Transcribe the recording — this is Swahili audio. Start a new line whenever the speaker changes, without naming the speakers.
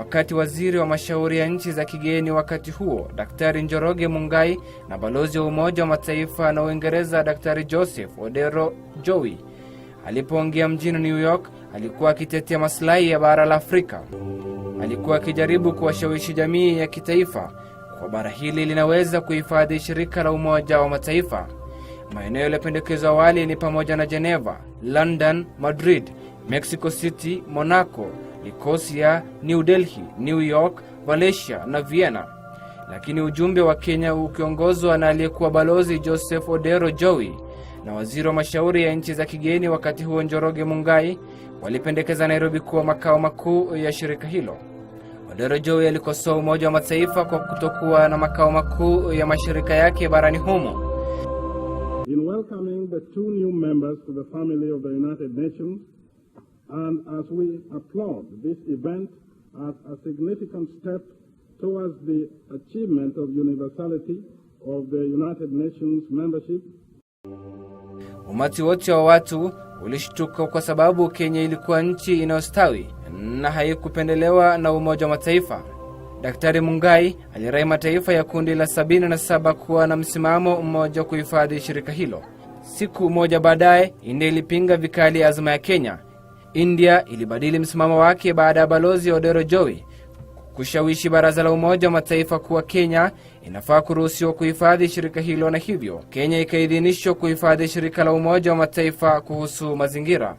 wakati waziri wa mashauri ya nchi za kigeni wakati huo Daktari Njoroge Mungai na balozi wa Umoja wa Mataifa na Uingereza Daktari Joseph Odero Jowi alipoongea mjini New York, alikuwa akitetea maslahi ya bara la Afrika. Alikuwa akijaribu kuwashawishi jamii ya kitaifa kwa bara hili linaweza kuhifadhi shirika la Umoja wa Mataifa. Maeneo yaliyopendekezwa awali ni pamoja na Geneva, London, Madrid, Mexico City, Monaco, Nicosia, New Delhi, New York, Valencia na Vienna. Lakini ujumbe wa Kenya ukiongozwa na aliyekuwa balozi Joseph Odero Jowi na waziri wa mashauri ya nchi za kigeni wakati huo Njoroge Mungai walipendekeza Nairobi kuwa makao makuu ya shirika hilo. Odero Jowi alikosoa Umoja wa Mataifa kwa kutokuwa na makao makuu ya mashirika yake barani humo.
In welcoming the two new members to the family of the United Nations, and as we applaud this event as a significant step towards the achievement of universality of the United Nations membership.
Umati wote wa watu ulishtuka kwa sababu Kenya ilikuwa nchi inayostawi na haikupendelewa na Umoja wa Mataifa. Daktari Mungai alirai mataifa ya kundi la 77 kuwa na msimamo mmoja kuhifadhi shirika hilo. Siku moja baadaye, India ilipinga vikali azma ya Kenya. India ilibadili msimamo wake baada ya balozi Odero Jowi kushawishi baraza la Umoja wa Mataifa kuwa Kenya inafaa kuruhusiwa kuhifadhi shirika hilo, na hivyo Kenya ikaidhinishwa kuhifadhi shirika la Umoja wa Mataifa kuhusu mazingira.